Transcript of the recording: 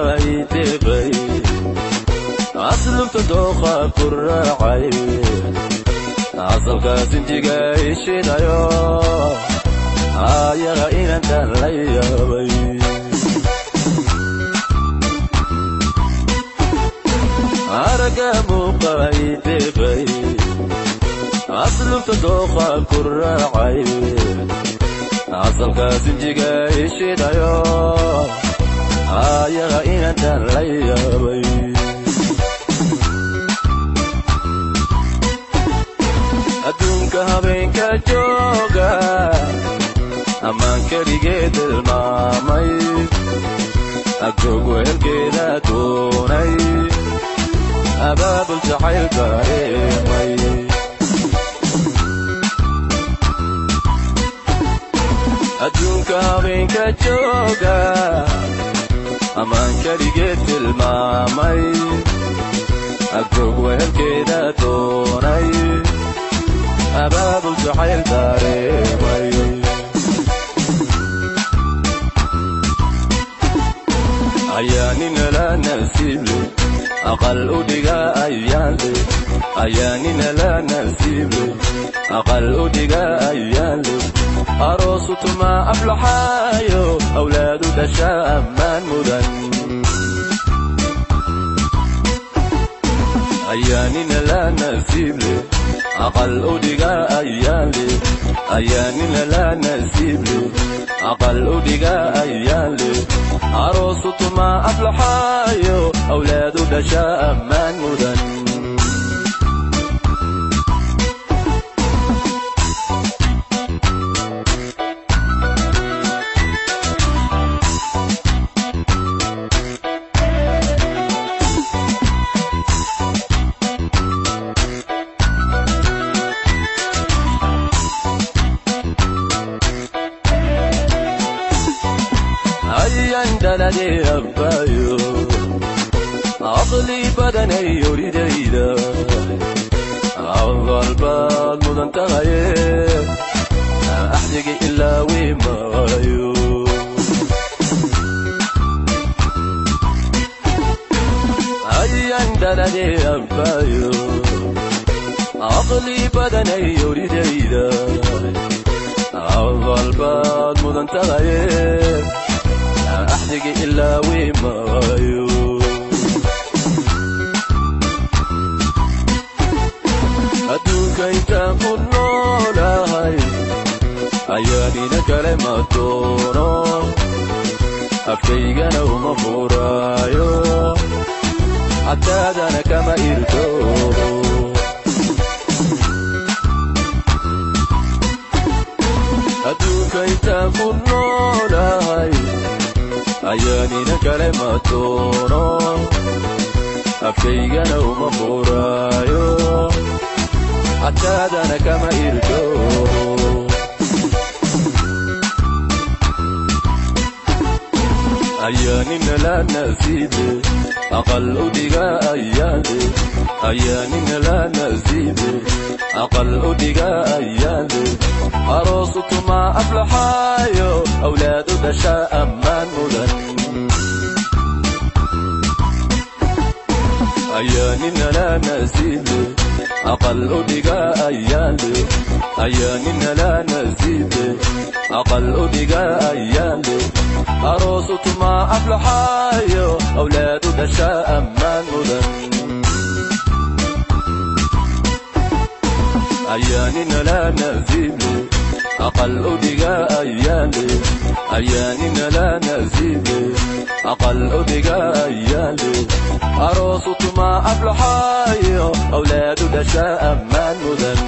Muuqay deeqay, aslubta dooqa ku raacay, asalkaas injiga ishidayo, ayaga inantan la yaabay. Aragga muuqay deeqay, aslubta dooqa ku raacay, asalkaas injiga ishidayo, ayaga inantan la yaabay. Adduunka habeenka jooga ammaan keligeed tilmaamay, agjoog wehelkeeda doonay, abaabul jacayl dareemay. Adduunka habeenka jooga ammaan keligeed tilmaamay, agjoog wehelkeeda doonay, abaabul jacayl dareemay. Ayaanina la nasiible aqal u dhiga ayaanle, ayaanina la nasiible aqal u dhiga ayaanle, aroosu tuma aflaxaayo, awlaadu dhasha ammaan mudan. Ayaanina la nasiible aqal u dhiga ayaanle, ayaanina la nasiible aqal u dhiga ayaanle, aroosu tuma aflaxaayo, awlaadu dhasha ammaan mudan. Ayaan dhaladee abbaayo, aqli badanay oridayda, awal baad mudan tahaye, axdiga ilaawi maayo. Ayaan dhaladee abbaayo, aqli badanay oridayda, awal baad mudan tahaye, axdiga ilaawi maayo. Adduunka intaan ku noolahay ayaanina kale ma doono, afkaygana uma furaayo, cadaadana kama irdoobo. Adduunka intaan ku noolahay ayaanina kale ma doono, afkaygana uma furaayo, cadaadana kama irdoobo. Ayaanina la nasiibe aqal u dhiga ayaanle, ayaanina la nasiibe aqal u dhiga ayaanle, aroosu tuma aflaxaayo, awlaadu dhasha ammaan mudan. Ayaanina la nasiibe aqal u dhiga ayaanle, ayaanina la nasiibe aqal u dhiga ayaanle, aroosu tuma aflaxaayo, awlaadu dhasha ammaan mudan. Ayaanina la nasiibe aqal u dhiga ayaanle, ayaanina la nasiibe aqal u dhiga ayaanle, aroosu tuma aflaxaayo, awlaadu dhasha ammaan mudan.